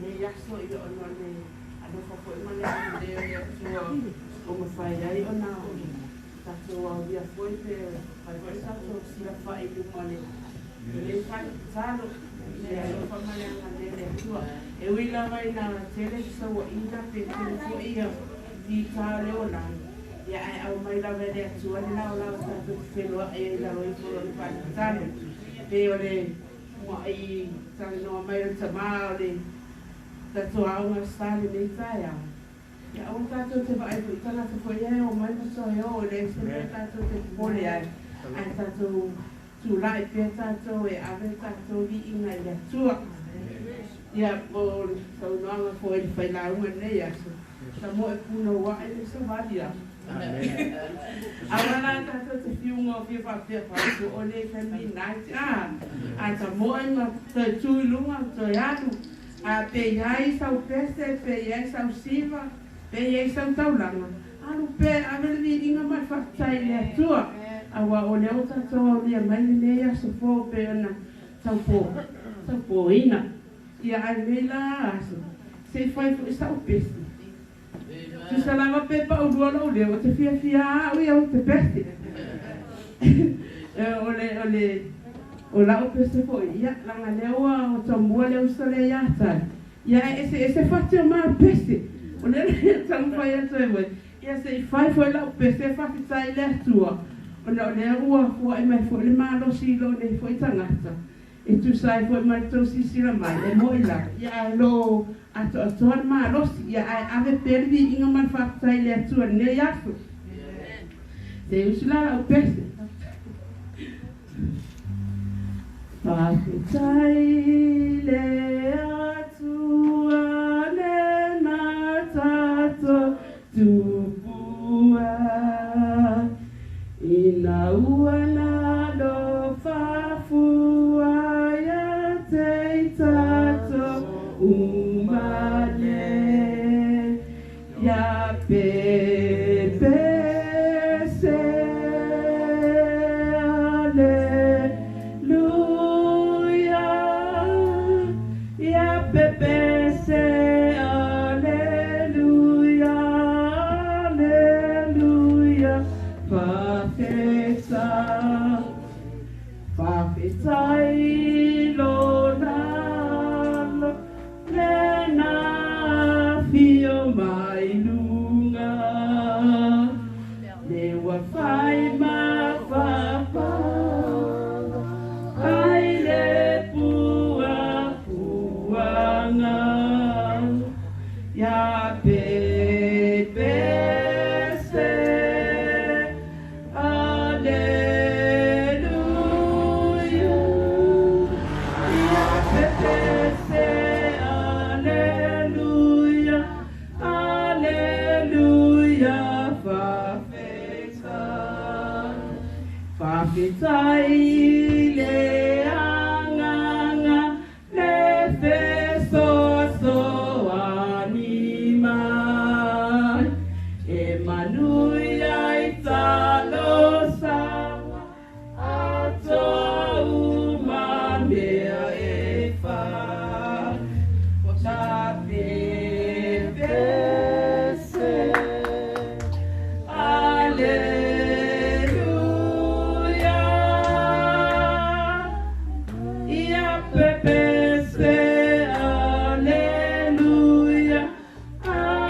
Lenei aso ona o le alofa foi ma le agalelei o le Atua ua mafai ai ona tatou aulia foi pe mafai foi ona tatou fesilafai i luma o lenei fale tatalo i le alofa ma le agalelei o le Atua. E ui lava ina tele fesauaiga pe tele foi fita o le olaga, ia ae aumai lava e le Atua le laolao tatou te feloai ai i lalo ifo o Lona fale tatalo. Pei o le muai talanoa mai o le tama o le tatou aoga sa lenei taeao. Ia aua tatou te vaai foi i tagata foi ia e omai ma toe o, e leai se mea tatou te popole ai, ae tatou tulai pea tatou e ave le tatou viiga i le Atua. Ia, mo le saunoaga foi i le failauga i lenei aso, tamoe punouai le savali a. Aua la tatou te fiuga o fia faapea fai o le family night a, ae tamoe ma toe tu i luga ma toe alu. A pe i ai sau pese, pe i ai sau siva, pe i ai sau taulaga, alu pea e ave le viiga ma le faafetai i le Atua, aua o lea ua tatou aulia mai lenei aso fou pei ona taupoina. Ia, ae lenei la aso, se i fai foi sau pese. Tusa lava pe paulua lou leo, ou te fiafia lava au ia ou te pese. O le, o le, o lau pese foi, ia, leaga lea ua tomua le uso lea ia Tali, ia ae eseese fati o ma pese. O lea la ia taumafai atu ai foi, ia se i fai foi lau pese e faafetai i le Atua, ona o lea ua foai mai foi le malosi i lou nei foi tagata. E tusa ai foi ma le tou silasila mai, e mo'i lava, ia ae o lo o atoatoa le malosi, ia ae ave pea le viiga ma le faafetai i le Atua i lenei aso. Se i usu la lau pese. Faafetai i le Atua lena tatou Tupua ina ua nalo fafua ia te i tatou uma nei ia pepese Aleluia ia pepese Aleluia Aleluia Faafetai Faafetai lona lena afio mai luga Le ua fai ma faapaga ai le puapuaga Ia pepese Aleluia Ia pepese Aleluia Aleluia Faafetai Faafetai i le Agaga Le fesoasoani mai e manuia i talosaga atoa uma mea e fai. Na pepese Aleluia Ia pepese Aleluia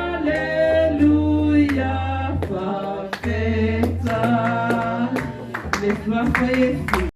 Aleluia Faafetai Le Suafa Iesu.